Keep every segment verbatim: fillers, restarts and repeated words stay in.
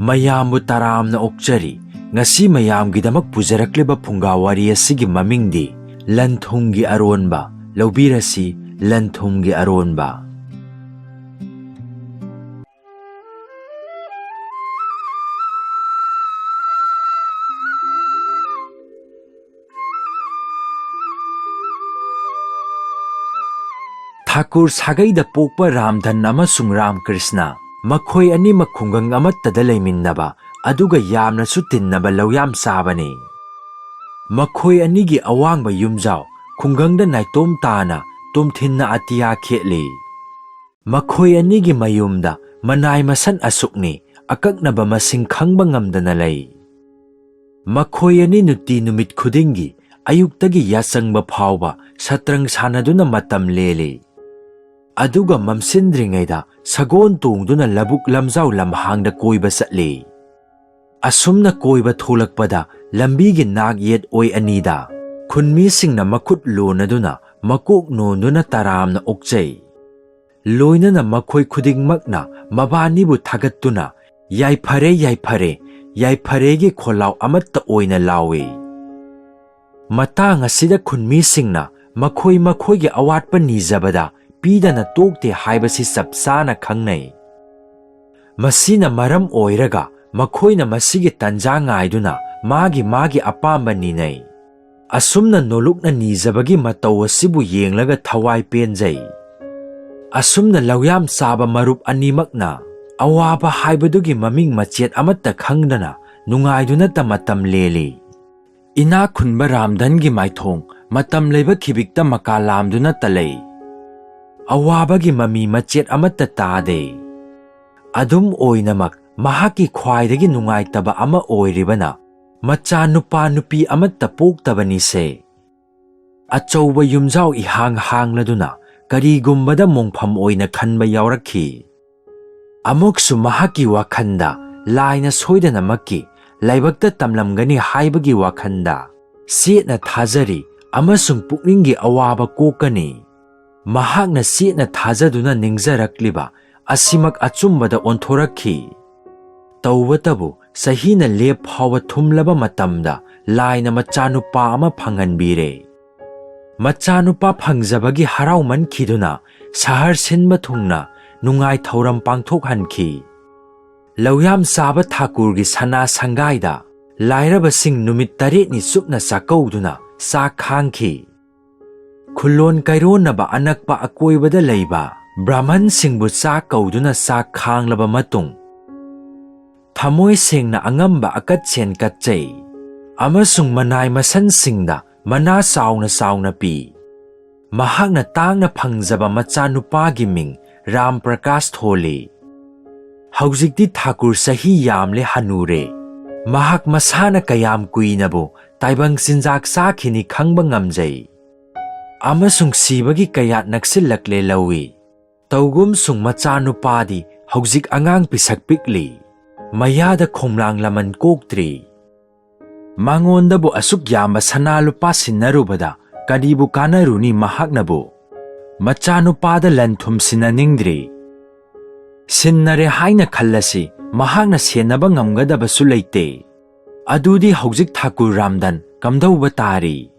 ꯃꯌꯥꯝꯕꯨ ꯇꯔꯥꯝꯅ ꯑꯣꯛꯆꯔꯤ꯫ ꯉꯁꯤ ꯃꯌꯥꯝꯒꯤꯗꯃꯛ ꯄꯨꯖꯔꯛꯂꯤꯕ ꯐꯨꯡꯒꯥ ꯋꯥꯔꯤ ꯑꯁꯤꯒꯤ ꯃꯃꯤꯡꯗꯤ ꯂꯟ-ꯊꯨꯝꯒꯤ ꯑꯔꯣꯟꯕ꯫ ꯂꯧꯕꯤꯔꯁꯤ, ꯂꯟ-ꯊꯨꯝꯒꯤ ꯑꯔꯣꯟꯕ꯫ ꯊꯥꯀꯨꯔ ꯁꯥꯒꯩꯗ ꯄꯣꯛꯄ ꯔꯥꯝꯙꯟ ꯑꯃꯁꯨꯡ ꯔꯥꯝꯀ꯭ꯔꯤꯁꯅ, ꯃꯈꯣꯏ ꯑꯅꯤꯃꯛ ꯈꯨꯡꯒꯪ ꯑꯃꯠꯇꯗ ꯂꯩꯃꯤꯟꯅꯕ, ꯑꯗꯨꯒ ꯌꯥꯝꯅꯁꯨ ꯇꯤꯟꯅꯕ ꯂꯧꯌꯥꯝ ꯆꯥꯕꯅꯤ꯫ ꯃꯈꯣꯏ ꯑꯅꯤꯒꯤ ꯑꯋꯥꯡꯕ ꯌꯨꯝꯖꯥꯎ ꯈꯨꯡꯒꯪꯗ ꯅꯥꯏꯇꯣꯝ ꯇꯥꯅ ꯇꯣꯝꯊꯤꯟꯅ ꯑꯇꯤꯌꯥ ꯈꯦꯠꯂꯤ꯫ ꯃꯈꯣꯏ ꯑꯅꯤꯒꯤ ꯃꯌꯨꯝꯗ ꯃꯅꯥꯏ ꯃꯁꯟ ꯑꯁꯨꯛꯅꯤ ꯑꯀꯛꯅꯕ ꯃꯁꯤꯡ ꯈꯪꯕ ꯉꯝꯗꯅ ꯂꯩ꯫ ꯃꯈꯣꯏ ꯑꯅꯤ ꯅꯨꯡꯇꯤ ꯅꯨꯃꯤꯠ ꯈꯨꯗꯤꯡꯒꯤ ꯑꯌꯨꯛꯇꯒꯤ ꯌꯥꯆꯪꯕ ꯐꯥꯎꯕ ꯁꯇ꯭ꯔꯪ ꯁꯥꯟꯅꯗꯨꯅ ꯃꯇꯝ ꯂꯦꯜꯂꯤ꯫ ꯑꯗꯨꯒ ꯃꯝꯁꯤꯟꯗ꯭ꯔꯤꯉꯩꯗ ꯁꯒꯣꯜ ꯇꯣꯡꯗꯨꯅ ꯂꯧꯕꯨꯛ ꯂꯝꯖꯥꯎ ꯂꯝꯍꯥꯡꯗ ꯀꯣꯏꯕ ꯆꯠꯂꯤ꯫ ꯑꯁꯨꯝꯅ ꯀꯣꯏꯕ ꯊꯣꯛꯂꯛꯄꯗ ꯂꯝꯕꯤꯒꯤ ꯅꯥꯛ ꯌꯦꯠ ꯑꯣꯏ ꯑꯅꯤꯗ ꯈꯨꯟꯃꯤꯁꯤꯡꯅ ꯃꯈꯨꯠ ꯂꯣꯟꯅꯗꯨꯅ ꯃꯀꯣꯛ ꯅꯣꯟꯗꯨꯅ ꯇꯔꯥꯝꯅ ꯑꯣꯛꯆꯩ꯫ ꯂꯣꯏꯅꯅ ꯃꯈꯣꯏ ꯈꯨꯗꯤꯡꯃꯛꯅ ꯃꯕꯥꯅꯤꯕꯨ ꯊꯥꯒꯠꯇꯨꯅ "ꯌꯥꯏꯐꯔꯦ, ꯌꯥꯏꯐꯔꯦ, ꯌꯥꯏꯐꯔꯦꯒꯤ" ꯈꯣꯜꯂꯥꯎ ꯑꯃꯠꯇ ꯑꯣꯏꯅ ꯂꯥꯎꯏ꯫ ꯃꯇꯥꯡ ꯑꯁꯤꯗ ꯈꯨꯟꯃꯤꯁꯤꯡꯅ ꯃꯈꯣꯏ ꯃꯈꯣꯏꯒꯤ ꯑꯋꯥꯠꯄ ꯅꯤꯖꯕꯗ ꯄꯤꯗꯅ ꯇꯣꯛꯇꯦ ꯍꯥꯏꯕꯁꯤ ꯆꯞ ꯆꯥꯅ ꯈꯪꯅꯩ꯫ ꯃꯁꯤꯅ ꯃꯔꯝ ꯑꯣꯏꯔꯒ ꯃꯈꯣꯏꯅ ꯃꯁꯤꯒꯤ ꯇꯟꯖꯥ ꯉꯥꯏꯗꯨꯅ ꯃꯥꯒꯤ ꯃꯥꯒꯤ ꯑꯄꯥꯝꯕ ꯅꯤꯅꯩ꯫ ꯑꯁꯨꯝꯅ ꯅꯣꯂꯨꯛꯅ ꯅꯤꯖꯕꯒꯤ ꯃꯇꯧ ꯑꯁꯤꯕꯨ ꯌꯦꯡꯂꯒ ꯊꯋꯥꯏ ꯄꯦꯟꯖꯩ꯫ ꯑꯁꯨꯝꯅ ꯂꯧꯌꯥꯝ ꯆꯥꯕ ꯃꯔꯨꯞ ꯑꯅꯤꯃꯛꯅ ꯑꯋꯥꯕ ꯍꯥꯏꯕꯗꯨꯒꯤ ꯃꯃꯤꯡ ꯃꯆꯦꯠ ꯑꯃꯠꯇ ꯈꯪꯗꯅ ꯅꯨꯡꯉꯥꯏꯗꯨꯅꯇ ꯃꯇꯝ ꯂꯦꯜꯂꯤ꯫ ꯏꯅꯥꯛ ꯈꯨꯟꯕ ꯔꯥꯝꯙꯟꯒꯤ ꯃꯥꯏꯊꯣꯡ ꯃꯇꯝ ꯂꯩꯕ ꯈꯤꯕꯤꯛꯇ ꯃꯀꯥ ꯂꯥꯝꯗꯨꯅꯇ ꯂꯩ꯫ ꯑꯋꯥꯕꯒꯤ ꯃꯃꯤ ꯃꯆꯦꯠ ꯑꯃꯠꯇ ꯇꯥꯗꯦ꯫ ꯑꯗꯨꯝ ꯑꯣꯏꯅꯃꯛ, ꯃꯍꯥꯛꯀꯤ ꯈ꯭ꯋꯥꯏꯗꯒꯤ ꯅꯨꯡꯉꯥꯏꯇꯕ ꯑꯃ ꯑꯣꯏꯔꯤꯕꯅ ꯃꯆꯥ ꯅꯨꯄꯥ ꯅꯨꯄꯤ ꯑꯃꯠꯇ ꯄꯣꯛꯇꯕꯅꯤꯁꯦ꯫ ꯑꯆꯧꯕ ꯌꯨꯝꯖꯥꯎ ꯏꯍꯥꯡ ꯍꯥꯡꯂꯗꯨꯅ ꯀꯔꯤꯒꯨꯝꯕꯗ ꯃꯣꯡꯐꯝ ꯑꯣꯏꯅ ꯈꯟꯕ ꯌꯥꯎꯔꯛꯈꯤ꯫ ꯑꯃꯨꯛꯁꯨ ꯃꯍꯥꯛꯀꯤ ꯋꯥꯈꯜꯗ ꯂꯥꯏꯅ ꯁꯣꯏꯗꯅꯃꯛꯀꯤ ꯂꯥꯏꯕꯛꯇ ꯇꯝꯂꯝꯒꯅꯤ ꯍꯥꯏꯕꯒꯤ ꯋꯥꯈꯜꯗ ꯆꯦꯠꯅ ꯊꯥꯖꯔꯤ ꯑꯃꯁꯨꯡ ꯄꯨꯛꯅꯤꯡꯒꯤ ꯑꯋꯥꯕ ꯀꯣꯛꯀꯅꯤ꯫ ꯃꯍꯥꯛꯅ ꯆꯦꯠꯅ ꯊꯥꯖꯗꯨꯅ ꯅꯤꯡꯖꯔꯛꯂꯤꯕ ꯑꯁꯤꯃꯛ ꯑꯆꯨꯝꯕꯗ ꯑꯣꯟꯊꯣꯔꯛꯈꯤ꯫ ꯇꯧꯕꯇꯕꯨ ꯆꯍꯤꯅ ꯂꯦꯞ ꯐꯥꯎꯕ ꯊꯨꯝꯂꯕ ꯃꯇꯝꯗ ꯂꯥꯏꯅ ꯃꯆꯥꯅꯨꯄꯥ ꯑꯃ ꯐꯪꯍꯟꯕꯤꯔꯦ꯫ ꯃꯆꯥꯅꯨꯄꯥ ꯐꯪꯖꯕꯒꯤ ꯍꯔꯥꯎꯃꯟꯈꯤꯗꯨꯅ ꯁꯍꯔ ꯁꯤꯟꯕ ꯊꯨꯡꯅ ꯅꯨꯡꯉꯥꯏ ꯊꯧꯔꯝ ꯄꯥꯡꯊꯣꯛꯍꯟꯈꯤ꯫ ꯂꯧꯌꯥꯝ ꯆꯥꯕ ꯊꯥꯀꯨꯔꯒꯤ ꯁꯅꯥ ꯁꯪꯒꯥꯏꯗ ꯂꯥꯏꯔꯕꯁꯤꯡ ꯅꯨꯃꯤꯠ ꯇꯔꯦꯠꯅꯤ ꯆꯨꯞꯅ ꯆꯥꯛꯀꯧꯗꯨꯅ ꯆꯥꯛ ꯈꯥꯡꯈꯤ꯫ ꯈꯨꯜꯂꯣꯟ ꯀꯩꯔꯣꯟꯅꯕ ꯑꯅꯛꯄ ꯑꯀꯣꯏꯕꯗ ꯂꯩꯕ ꯕ꯭ꯔꯥꯍꯃꯟꯁꯤꯡꯕꯨ ꯆꯥꯛ ꯀꯧꯗꯨꯅ ꯆꯥꯛ ꯈꯥꯡꯂꯕ ꯃꯇꯨꯡ, ꯊꯃꯣꯏ ꯁꯦꯡꯅ ꯑꯉꯝꯕ ꯑꯀꯠꯁꯦꯟ ꯀꯠꯆꯩ ꯑꯃꯁꯨꯡ ꯃꯅꯥꯏ ꯃꯁꯟꯁꯤꯡꯗ ꯃꯅꯥ ꯆꯥꯎꯅ ꯆꯥꯎꯅ ꯄꯤ꯫ ꯃꯍꯥꯛꯅ ꯇꯥꯡꯅ ꯐꯪꯖꯕ ꯃꯆꯥꯅꯨꯄꯥꯒꯤ ꯃꯤꯡ ꯔꯥꯝ ꯄ꯭ꯔꯀꯥꯁ ꯊꯣꯜꯂꯤ꯫ ꯍꯧꯖꯤꯛꯇꯤ ꯊꯥꯀꯨꯔ ꯆꯍꯤ ꯌꯥꯝꯂꯦ, ꯍꯅꯨꯔꯦ꯫ ꯃꯍꯥꯛ ꯃꯁꯥꯅ ꯀꯌꯥꯝ ꯀꯨꯏꯅꯕꯨ ꯇꯥꯏꯕꯪ ꯆꯤꯟꯖꯥꯛ ꯆꯥꯈꯤꯅꯤ ꯈꯪꯕ ꯉꯝꯖꯩ꯫ ꯑꯃꯁꯨꯡ ꯁꯤꯕꯒꯤ ꯀꯌꯥꯠ ꯅꯛꯁꯤꯜꯂꯛꯂꯦ ꯂꯧꯏ꯫ ꯇꯧꯒꯨꯝꯁꯨꯡ ꯃꯆꯥꯅꯨꯄꯥꯗꯤ ꯍꯧꯖꯤꯛ ꯑꯉꯥꯡ ꯄꯤꯁꯛ ꯄꯤꯛꯂꯤ꯫ ꯃꯌꯥꯗ ꯈꯣꯡꯂꯥꯡ ꯂꯃꯟ ꯀꯣꯛꯇ꯭ꯔꯤ꯫ ꯃꯉꯣꯟꯗꯕꯨ ꯑꯁꯨꯛ ꯌꯥꯝꯕ ꯁꯅꯥ ꯂꯨꯄꯥ ꯁꯤꯟꯅꯔꯨꯕꯗ ꯀꯔꯤꯕꯨ ꯀꯥꯟꯅꯔꯨꯅꯤ ꯃꯍꯥꯛꯅꯕꯨ? ꯃꯆꯥꯅꯨꯄꯥꯗ ꯂꯟ ꯊꯨꯝ ꯁꯤꯟꯅꯅꯤꯡꯗ꯭ꯔꯤ꯫ ꯁꯤꯟꯅꯔꯦ ꯍꯥꯏꯅ ꯈꯜꯂꯁꯤ, ꯃꯍꯥꯛꯅ ꯁꯦꯟꯅꯕ ꯉꯝꯒꯗꯕꯁꯨ ꯂꯩꯇꯦ꯫ ꯑꯗꯨꯗꯤ ꯍꯧꯖꯤꯛ ꯊꯥꯀꯨꯔ ꯔꯥꯝꯗꯟ ꯀꯝꯗꯧꯕ ꯇꯥꯔꯤ?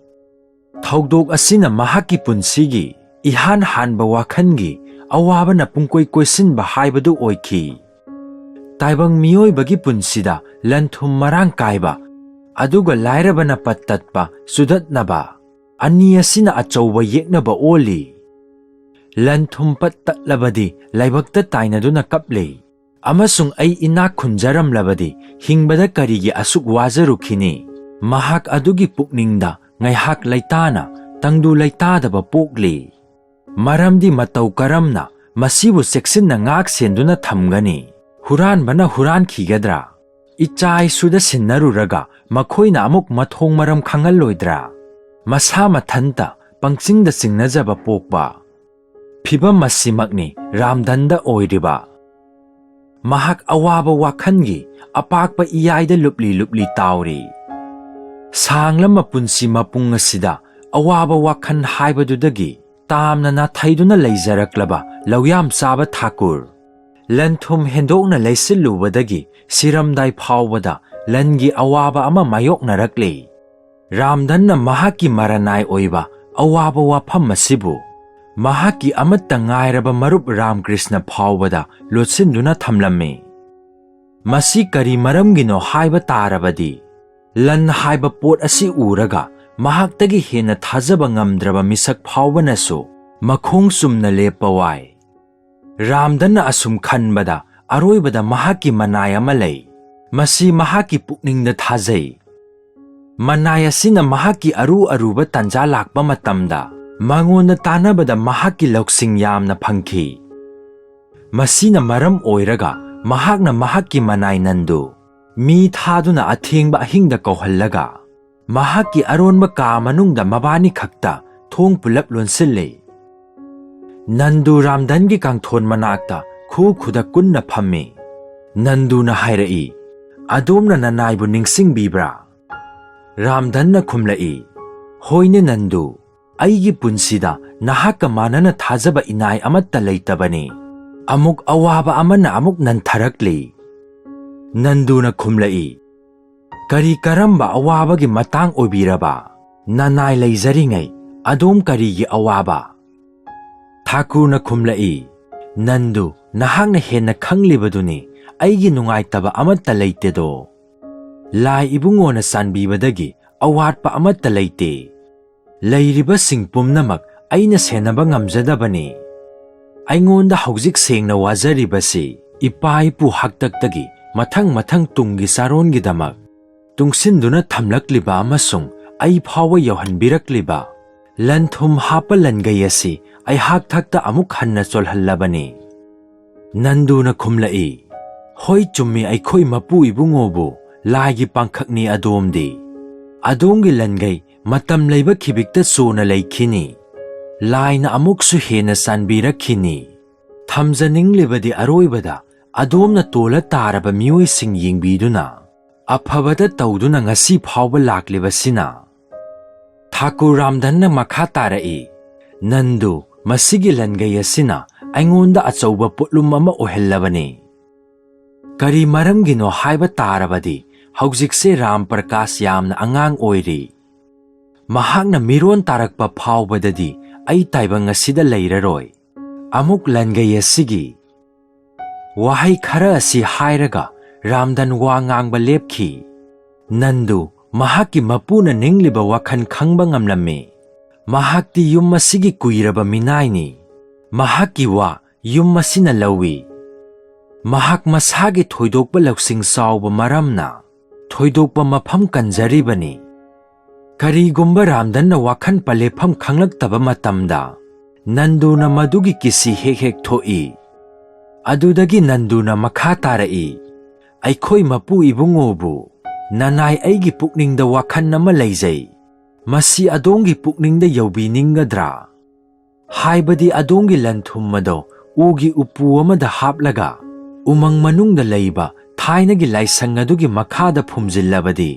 ꯊꯧꯗꯣꯛ ꯑꯁꯤꯅ ꯃꯍꯥꯛꯀꯤ ꯄꯨꯟꯁꯤꯒꯤ ꯏꯍꯥꯟ ꯍꯥꯟꯕ ꯋꯥꯈꯜꯒꯤ ꯑꯋꯥꯕꯅ ꯄꯨꯡꯀꯣꯏ ꯀꯣꯏꯁꯤꯟꯕ ꯍꯥꯏꯕꯗꯨ ꯑꯣꯏꯈꯤ꯫ ꯇꯥꯏꯕꯪ ꯃꯤꯑꯣꯏꯕꯒꯤ ꯄꯨꯟꯁꯤꯗ ꯂꯟ ꯊꯨꯝ ꯃꯔꯥꯡ ꯀꯥꯏꯕ, ꯑꯗꯨꯒ ꯂꯥꯏꯔꯕꯅ ꯄꯠ ꯇꯠꯄ, ꯆꯨꯗꯠꯅꯕ, ꯑꯅꯤ ꯑꯁꯤꯅ ꯑꯆꯧꯕ ꯌꯦꯛꯅꯕ ꯑꯣꯜꯂꯤ꯫ ꯂꯟ ꯊꯨꯝ ꯄꯠ ꯇꯠꯂꯕꯗꯤ ꯂꯥꯏꯕꯛꯇ ꯇꯥꯏꯅꯗꯨꯅ ꯀꯞꯂꯤ꯫ ꯑꯃꯁꯨꯡ ꯑꯩ ꯏꯅꯥꯛ ꯈꯨꯟꯖꯔꯝꯂꯕꯗꯤ ꯍꯤꯡꯕꯗ ꯀꯔꯤꯒꯤ ꯑꯁꯨꯛ ꯋꯥꯖꯔꯨꯈꯤꯅꯤ? ꯃꯍꯥꯛ ꯑꯗꯨꯒꯤ ꯄꯨꯛꯅꯤꯡꯗ ꯉꯥꯏꯍꯥꯛ ꯂꯩꯇꯥꯅ ꯇꯪꯗꯨ ꯂꯩꯇꯥꯗꯕ ꯄꯣꯛꯂꯤ꯫ ꯃꯔꯝꯗꯤ ꯃꯇꯧ ꯀꯔꯝꯅ ꯃꯁꯤꯕꯨ ꯆꯦꯛꯁꯤꯟꯅ ꯉꯥꯛ ꯁꯦꯟꯗꯨꯅ ꯊꯝꯒꯅꯤ? ꯍꯨꯔꯥꯟꯕꯅ ꯍꯨꯔꯥꯟꯈꯤꯒꯗ꯭ꯔꯥ? ꯏꯆꯥ ꯏꯁꯨꯗ ꯁꯤꯟꯅꯔꯨꯔꯒ ꯃꯈꯣꯏꯅ ꯑꯃꯨꯛ ꯃꯊꯣꯡ ꯃꯔꯝ ꯈꯪꯍꯜꯂꯣꯏꯗ꯭ꯔꯥ? ꯃꯁꯥ ꯃꯊꯟꯇ ꯄꯪꯆꯤꯡꯗ ꯆꯤꯡꯅꯖꯕ ꯄꯣꯛꯄ꯫ ꯐꯤꯚꯝ ꯑꯁꯤꯃꯛꯅꯤ ꯔꯥꯝꯗꯟꯗ ꯑꯣꯏꯔꯤꯕ꯫ ꯃꯍꯥꯛ ꯑꯋꯥꯕ ꯋꯥꯈꯜꯒꯤ ꯑꯄꯥꯛꯄ ꯏꯌꯥꯏꯗ ꯂꯨꯞꯂꯤ ꯂꯨꯞꯂꯤ ꯇꯥꯎꯔꯤ꯫ ꯁꯥꯡꯂꯝꯕ ꯄꯨꯟꯁꯤ ꯃꯄꯨꯡ ꯑꯁꯤꯗ ꯑꯋꯥꯕ ꯋꯥꯈꯜ ꯍꯥꯏꯕꯗꯨꯗꯒꯤ ꯇꯥꯝꯅ ꯅꯥꯊꯩꯗꯨꯅ ꯂꯩꯖꯔꯛꯂꯕ ꯂꯧꯌꯥꯝ ꯆꯥꯕ ꯊꯥꯀꯨꯔ, ꯂꯟ-ꯊꯨꯝ ꯍꯦꯟꯗꯣꯛꯅ ꯂꯩꯁꯤꯜꯂꯨꯕꯗꯒꯤ ꯁꯤꯔꯝꯗꯥꯏ ꯐꯥꯎꯕꯗ ꯂꯟꯒꯤ ꯑꯋꯥꯕ ꯑꯃ ꯃꯥꯌꯣꯛꯅꯔꯛꯂꯤ꯫ ꯔꯥꯝꯙꯟꯅ ꯃꯍꯥꯛꯀꯤ ꯃꯔꯅꯥꯏ ꯑꯣꯏꯕ ꯑꯋꯥꯕ ꯋꯥꯐꯝ ꯑꯁꯤꯕꯨ ꯃꯍꯥꯛꯀꯤ ꯑꯃꯠꯇ ꯉꯥꯏꯔꯕ ꯃꯔꯨꯞ ꯔꯥꯝꯀ꯭ꯔꯤꯁꯅ ꯐꯥꯎꯕꯗ ꯂꯣꯠꯁꯤꯟꯗꯨꯅ ꯊꯝꯂꯝꯃꯤ꯫ ꯃꯁꯤ ꯀꯔꯤ ꯃꯔꯝꯒꯤꯅꯣ ꯍꯥꯏꯕ ꯇꯥꯔꯕꯗꯤ, ꯂꯟ ꯍꯥꯏꯕ ꯄꯣꯠ ꯑꯁꯤ ꯎꯔꯒ ꯃꯍꯥꯛꯇꯒꯤ ꯍꯦꯟꯅ ꯊꯥꯖꯕ ꯉꯝꯗ꯭ꯔꯕ ꯃꯤꯁꯛ ꯐꯥꯎꯕꯅꯁꯨ ꯃꯈꯣꯡ ꯆꯨꯝꯅ ꯂꯦꯞꯄ ꯋꯥꯏ꯫ ꯔꯥꯝꯙꯟꯅ ꯑꯁꯨꯝ ꯈꯟꯕꯗ ꯑꯔꯣꯏꯕꯗ ꯃꯍꯥꯛꯀꯤ ꯃꯅꯥꯏ ꯑꯃ ꯂꯩ꯫ ꯃꯁꯤ ꯃꯍꯥꯛꯀꯤ ꯄꯨꯛꯅꯤꯡꯗ ꯊꯥꯖꯩ꯫ ꯃꯅꯥꯏ ꯑꯁꯤꯅ ꯃꯍꯥꯛꯀꯤ ꯑꯔꯨ ꯑꯔꯨꯕ ꯇꯥꯟꯖꯥ ꯂꯥꯛꯄ ꯃꯇꯝꯗ ꯃꯉꯣꯟꯗ ꯇꯥꯟꯅꯕꯗ ꯃꯍꯥꯛꯀꯤ ꯂꯧꯁꯤꯡ ꯌꯥꯝꯅ ꯐꯪꯈꯤ꯫ ꯃꯁꯤꯅ ꯃꯔꯝ ꯑꯣꯏꯔꯒ ꯃꯍꯥꯛꯅ ꯃꯍꯥꯛꯀꯤ ꯃꯅꯥꯏ ꯅꯟꯗꯨ ꯃꯤ ꯊꯥꯗꯨꯅ ꯑꯊꯦꯡꯕ ꯑꯍꯤꯡꯗ ꯀꯧꯍꯜꯂꯒ ꯃꯍꯥꯛꯀꯤ ꯑꯔꯣꯟꯕ ꯀꯥ ꯃꯅꯨꯡꯗ ꯃꯕꯥꯅꯤ ꯈꯛꯇ ꯊꯣꯡ ꯄꯨꯂꯞ ꯂꯣꯟꯁꯤꯜꯂꯤ꯫ ꯅꯟꯗꯨ ꯔꯥꯝꯙꯟꯒꯤ ꯀꯥꯡꯊꯣꯟ ꯃꯅꯥꯛꯇ ꯈꯨ ꯈꯨꯗ ꯀꯨꯟꯅ ꯐꯝꯃꯤ꯫ ꯅꯟꯗꯨꯅ ꯍꯥꯏꯔꯛꯏ, "ꯑꯗꯣꯝꯅ ꯅꯅꯥꯏꯕꯨ ꯅꯤꯡꯁꯤꯡꯕꯤꯕ꯭ꯔꯥ?" ꯔꯥꯝꯙꯟꯅ ꯈꯨꯝꯂꯛꯏ, "ꯍꯣꯏꯅꯦ ꯅꯟꯗꯨ, ꯑꯩꯒꯤ ꯄꯨꯟꯁꯤꯗ ꯅꯍꯥꯛꯀ ꯃꯥꯟꯅꯅ ꯊꯥꯖꯕ ꯏꯅꯥꯏ ꯑꯃꯠꯇ ꯂꯩꯇꯕꯅꯤ꯫ ꯑꯃꯨꯛ ꯑꯋꯥꯕ ꯑꯃꯅ ꯑꯃꯨꯛ ꯅꯟꯊꯔꯛꯂꯤ꯫" ꯅꯟꯗꯨꯅ ꯈꯨꯝꯂꯛꯏ, "ꯀꯔꯤ ꯀꯔꯝꯕ ꯑꯋꯥꯕꯒꯤ ꯃꯇꯥꯡ ꯑꯣꯏꯕꯤꯔꯕ? ꯅꯅꯥꯏ ꯂꯩꯖꯔꯤꯉꯩ ꯑꯗꯣꯝ ꯀꯔꯤꯒꯤ ꯑꯋꯥꯕ?" ꯊꯥꯀꯨꯔꯅ ꯈꯨꯝꯂꯛꯏ, "ꯅꯟꯗꯨ, ꯅꯍꯥꯛꯅ ꯍꯦꯟꯅ ꯈꯪꯂꯤꯕꯗꯨꯅꯤ, ꯑꯩꯒꯤ ꯅꯨꯡꯉꯥꯏꯇꯕ ꯑꯃꯠꯇ ꯂꯩꯇꯦꯗꯣ꯫ ꯂꯥꯏ ꯏꯕꯨꯡꯉꯣꯅ ꯆꯥꯟꯕꯤꯕꯗꯒꯤ ꯑꯋꯥꯠꯄ ꯑꯃꯠꯇ ꯂꯩꯇꯦ꯫ ꯂꯩꯔꯤꯕꯁꯤꯡ ꯄꯨꯝꯅꯃꯛ ꯑꯩꯅ ꯁꯦꯟꯅꯕ ꯉꯝꯖꯗꯕꯅꯤ꯫ ꯑꯩꯉꯣꯟꯗ ꯍꯧꯖꯤꯛ ꯁꯦꯡꯅ ꯋꯥꯖꯔꯤꯕꯁꯤ ꯏꯄꯥ ꯏꯄꯨ ꯍꯥꯛꯇꯛꯇꯒꯤ ꯃꯊꯪ ꯃꯊꯪ ꯇꯨꯡꯒꯤ ꯆꯥꯔꯣꯟꯒꯤꯗꯃꯛ ꯇꯨꯡꯁꯤꯟꯗꯨꯅ ꯊꯝꯂꯛꯂꯤꯕ ꯑꯃꯁꯨꯡ ꯑꯩ ꯐꯥꯎꯕ ꯌꯧꯍꯟꯕꯤꯔꯛꯂꯤꯕ ꯂꯟ-ꯊꯨꯝ ꯍꯥꯞꯄ ꯂꯟꯒꯩ ꯑꯁꯤ ꯑꯩꯍꯥꯛ ꯊꯛꯇ ꯑꯃꯨꯛ ꯍꯟꯅ ꯆꯣꯜꯍꯜꯂꯕꯅꯤ꯫" ꯅꯟꯗꯨꯅ ꯈꯨꯝꯂꯛꯏ, "ꯍꯣꯏ, ꯆꯨꯝꯃꯤ, ꯑꯩꯈꯣꯏ ꯃꯄꯨ ꯏꯕꯨꯡꯉꯣꯕꯨ ꯂꯥꯏꯒꯤ ꯄꯥꯡꯈꯛꯅꯤ ꯑꯗꯣꯝꯗꯤ꯫ ꯑꯗꯣꯝꯒꯤ ꯂꯟꯒꯩ ꯃꯇꯝ ꯂꯩꯕ ꯈꯤꯕꯤꯛꯇ ꯆꯣꯟꯅ ꯂꯩꯈꯤꯅꯤ꯫ ꯂꯥꯏꯅ ꯑꯃꯨꯛꯁꯨ ꯍꯦꯟꯅ ꯆꯥꯟꯕꯤꯔꯛꯈꯤꯅꯤ꯫ ꯊꯝꯖꯅꯤꯡꯂꯤꯕꯗꯤ ꯑꯔꯣꯏꯕꯗ ꯑꯗꯣꯝꯅ ꯇꯣꯜꯂ ꯇꯥꯔꯕ ꯃꯤꯑꯣꯏꯁꯤꯡ ꯌꯦꯡꯕꯤꯗꯨꯅ ꯑꯐꯕꯇ ꯇꯧꯗꯨꯅ ꯉꯁꯤ ꯐꯥꯎꯕ ꯂꯥꯛꯂꯤꯕꯁꯤꯅ꯫" ꯊꯥꯀꯨꯔ ꯔꯥꯝꯙꯟꯅ ꯃꯈꯥ ꯇꯥꯔꯛꯏ, "ꯅꯟꯗꯨ, ꯃꯁꯤꯒꯤ ꯂꯟꯒꯩ ꯑꯁꯤꯅ ꯑꯩꯉꯣꯟꯗ ꯑꯆꯧꯕ ꯄꯣꯠꯂꯨꯝ ꯑꯃ ꯑꯣꯏꯍꯜꯂꯕꯅꯤ꯫ ꯀꯔꯤ ꯃꯔꯝꯒꯤꯅꯣ ꯍꯥꯏꯕ ꯇꯥꯔꯕꯗꯤ, ꯍꯧꯖꯤꯛꯁꯦ ꯔꯥꯝ ꯄ꯭ꯔꯀꯥꯁ ꯌꯥꯝꯅ ꯑꯉꯥꯡ ꯑꯣꯏꯔꯤ꯫ ꯃꯍꯥꯛꯅ ꯃꯤꯔꯣꯟ ꯇꯥꯔꯛꯄ ꯐꯥꯎꯕꯗꯗꯤ ꯑꯩ ꯇꯥꯏꯕꯪ ꯑꯁꯤꯗ ꯂꯩꯔꯔꯣꯏ꯫ ꯑꯃꯨꯛ ꯂꯟꯒꯩ ꯑꯁꯤꯒꯤ ꯋꯥꯍꯩ ꯈꯔ ꯑꯁꯤ ꯍꯥꯏꯔꯒ ꯔꯥꯝꯗꯟ ꯋꯥ ꯉꯥꯡꯕ ꯂꯦꯞꯈꯤ꯫ ꯅꯟꯗꯨ ꯃꯍꯥꯛꯀꯤ ꯃꯄꯨꯅ ꯅꯤꯡꯂꯤꯕ ꯋꯥꯈꯜ ꯈꯪꯕ ꯉꯝꯂꯝꯃꯤ꯫ ꯃꯍꯥꯛꯇꯤ ꯌꯨꯝ ꯑꯁꯤꯒꯤ ꯀꯨꯏꯔꯕ ꯃꯤꯅꯥꯏꯅꯤ꯫ ꯃꯍꯥꯛꯀꯤ ꯋꯥ ꯌꯨꯝ ꯑꯁꯤꯅ ꯂꯧꯏ꯫ ꯃꯍꯥꯛ ꯃꯁꯥꯒꯤ ꯊꯣꯏꯗꯣꯛꯄ ꯂꯧꯁꯤꯡ ꯆꯥꯎꯕ ꯃꯔꯝꯅ ꯊꯣꯏꯗꯣꯛꯄ ꯃꯐꯝ ꯀꯟꯖꯔꯤꯕꯅꯤ꯫ ꯀꯔꯤꯒꯨꯝꯕ ꯔꯥꯝꯗꯟꯅ ꯋꯥꯈꯜ ꯄꯂꯦꯞꯐꯝ ꯈꯪꯂꯛꯇꯕ ꯃꯇꯝꯗ ꯅꯟꯗꯨꯅ ꯃꯗꯨꯒꯤ ꯀꯤꯁꯤ ꯍꯦꯛ ꯍꯦꯛ ꯊꯣꯛꯏ꯫ ꯑꯗꯨꯗꯒꯤ ꯅꯟꯗꯨꯅ ꯃꯈꯥ ꯇꯥꯔꯛꯏ, "ꯑꯩꯈꯣꯏ ꯃꯄꯨ ꯏꯕꯨꯡꯉꯣꯕꯨ ꯅꯅꯥꯏ ꯑꯩꯒꯤ ꯄꯨꯛꯅꯤꯡꯗ ꯋꯥꯈꯜ ꯑꯃ ꯂꯩꯖꯩ꯫ ꯃꯁꯤ ꯑꯗꯣꯝꯒꯤ ꯄꯨꯛꯅꯤꯡꯗ ꯌꯧꯕꯤꯅꯤꯡꯒꯗ꯭ꯔꯥ? ꯍꯥꯏꯕꯗꯤ ꯑꯗꯣꯝꯒꯤ ꯂꯟꯊꯨꯝ ꯑꯗꯣ ꯎꯒꯤ ꯎꯄꯨ ꯑꯃꯗ ꯍꯥꯞꯂꯒ ꯎꯃꯪ ꯃꯅꯨꯡꯗ ꯂꯩꯕ ꯊꯥꯏꯅꯒꯤ ꯂꯥꯏꯁꯪ ꯑꯗꯨꯒꯤ ꯃꯈꯥꯗ ꯐꯨꯝꯖꯤꯜꯂꯕꯗꯤ,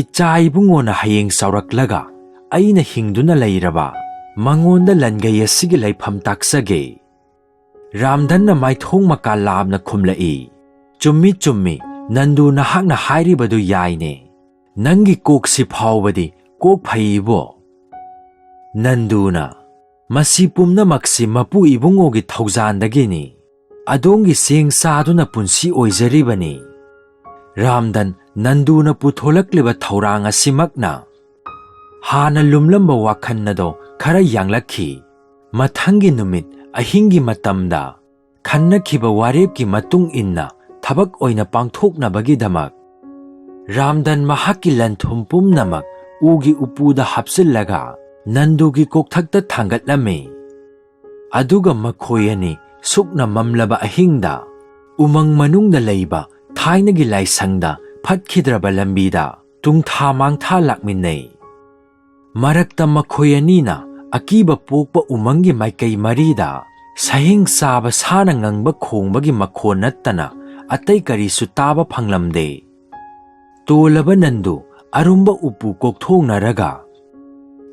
ꯏꯆꯥ ꯏꯕꯨꯡꯉꯣꯅ ꯍꯌꯦꯡ ꯆꯥꯎꯔꯛꯂꯒ ꯑꯩꯅ ꯍꯤꯡꯗꯨꯅ ꯂꯩꯔꯕ ꯃꯉꯣꯟꯗ ꯂꯟꯒꯩ ꯑꯁꯤꯒꯤ ꯂꯩꯐꯝ ꯇꯥꯛꯆꯒꯦ"꯫ ꯔꯥꯝꯗꯟꯅ ꯃꯥꯏꯊꯣꯡ ꯃꯀꯥ ꯂꯥꯝꯅ ꯈꯨꯝꯂꯛꯏ, "ꯆꯨꯝꯃꯤ, ꯆꯨꯝꯃꯤ, ꯅꯟꯗꯨ, ꯅꯍꯥꯛꯅ ꯍꯥꯏꯔꯤꯕꯗꯨ ꯌꯥꯏꯅꯦ꯫ ꯅꯪꯒꯤ ꯀꯣꯛꯁꯤ ꯐꯥꯎꯕꯗꯤ ꯀꯣꯛ ꯐꯩ ꯏꯕꯣ"꯫ ꯅꯟꯗꯨꯅ, "ꯃꯁꯤ ꯄꯨꯝꯅꯃꯛꯁꯤ ꯃꯄꯨ ꯏꯕꯨꯡꯉꯣꯒꯤ ꯊꯧꯖꯥꯟꯗꯒꯤꯅꯤ꯫ ꯑꯗꯣꯝꯒꯤ ꯆꯦꯡ ꯆꯥꯗꯨꯅ ꯄꯨꯟꯁꯤ ꯑꯣꯏꯖꯔꯤꯕꯅꯤ"꯫ ꯔꯥꯝꯗꯟ, ꯅꯟꯗꯨꯅ ꯄꯨꯊꯣꯂꯛꯂꯤꯕ ꯊꯧꯔꯥꯡ ꯑꯁꯤꯃꯛꯅ ꯍꯥꯟꯅ ꯂꯨꯝꯂꯝꯕ ꯋꯥꯈꯜ ꯑꯗꯣ ꯈꯔ ꯌꯥꯡꯂꯛꯈꯤ꯫ ꯃꯊꯪꯒꯤ ꯅꯨꯃꯤꯠ ꯑꯍꯤꯡꯒꯤ ꯃꯇꯝꯗ ꯈꯟꯅꯈꯤꯕ ꯋꯥꯔꯦꯞꯀꯤ ꯃꯇꯨꯡ ꯏꯟꯅ ꯊꯕꯛ ꯑꯣꯏꯅ ꯄꯥꯡꯊꯣꯛꯅꯕꯒꯤꯗꯃꯛ ꯔꯥꯝꯗꯟ ꯃꯍꯥꯛꯀꯤ ꯂꯟꯊꯨꯝ ꯄꯨꯝꯅꯃꯛ ꯎꯒꯤ ꯎꯄꯨꯗ ꯍꯥꯞꯆꯤꯜꯂꯒ ꯅꯟꯗꯨꯒꯤ ꯀꯣꯛꯊꯛꯇ ꯊꯥꯡꯒꯠꯂꯝꯃꯤ꯫ ꯑꯗꯨꯒ ꯃꯈꯣꯏ ꯑꯅꯤ ꯁꯨꯞꯅ ꯃꯝꯂꯕ ꯑꯍꯤꯡꯗ ꯎꯃꯪ ꯃꯅꯨꯡꯗ ꯂꯩꯕ ꯊꯥꯏꯅꯒꯤ ꯂꯥꯏꯁꯪꯗ ꯐꯠꯈꯤꯗ꯭ꯔꯕ ꯂꯝꯕꯤꯗ ꯇꯨꯡꯊꯥ ꯃꯥꯡꯊꯥ ꯂꯥꯛꯃꯤꯟꯅꯩ꯫ ꯃꯔꯛꯇ ꯃꯈꯣꯏ ꯑꯅꯤꯅ ꯑꯀꯤꯕ ꯄꯣꯛꯄ ꯎꯃꯪꯒꯤ ꯃꯥꯏꯀꯩ ꯃꯔꯤꯗ ꯁꯍꯤꯡ ꯆꯥꯕ ꯁꯥꯅ ꯉꯪꯕ ꯈꯣꯡꯕꯒꯤ ꯃꯈꯣꯟ ꯅꯠꯇꯅ ꯑꯇꯩ ꯀꯔꯤꯁꯨ ꯇꯥꯕ ꯐꯪꯂꯝꯗꯦ꯫ ꯇꯣꯜꯂꯕ ꯅꯟꯗꯨ ꯑꯔꯨꯝꯕ ꯎꯄꯨ ꯀꯣꯛꯊꯣꯡꯅꯔꯒ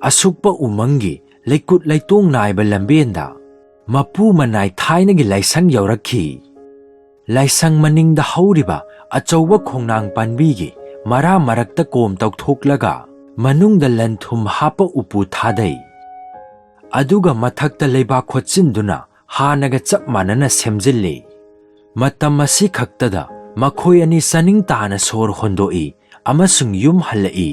ꯑꯁꯨꯛꯄ ꯎꯃꯪꯒꯤ ꯂꯩꯀꯨꯠ ꯂꯩꯇꯣꯡ ꯅꯥꯏꯕ ꯂꯝꯕꯦꯟꯗ ꯃꯄꯨ ꯃꯅꯥꯏ ꯊꯥꯏꯅꯒꯤ ꯂꯥꯏꯁꯪ ꯌꯧꯔꯛꯈꯤ꯫ ꯂꯥꯏꯁꯪ ꯃꯅꯤꯡꯗ ꯍꯧꯔꯤꯕ ꯑꯆꯧꯕ ꯈꯣꯡꯅꯥꯡ ꯄꯥꯟꯕꯤꯒꯤ ꯃꯔꯥ ꯃꯔꯛꯇ ꯀꯣꯝ ꯇꯧꯊꯣꯛꯂꯒ ꯃꯅꯨꯡꯗ ꯂꯟ ꯊꯨꯝ ꯍꯥꯞꯄ ꯎꯄꯨ ꯊꯥꯗꯩ꯫ ꯑꯗꯨꯒ ꯃꯊꯛꯇ ꯂꯩꯕꯥꯛ ꯈꯣꯠꯆꯤꯟꯗꯨꯅ ꯍꯥꯟꯅꯒ ꯆꯞ ꯃꯥꯟꯅꯅ ꯁꯦꯝꯖꯤꯜꯂꯤ꯫ ꯃꯇꯝ ꯑꯁꯤ ꯈꯛꯇꯗ ꯃꯈꯣꯏ ꯑꯅꯤ ꯆꯥꯅꯤꯡ ꯇꯥꯅ ꯁꯣꯔ ꯍꯣꯟꯗꯣꯛꯏ ꯑꯃꯁꯨꯡ ꯌꯨꯝ ꯍꯜꯂꯛꯏ꯫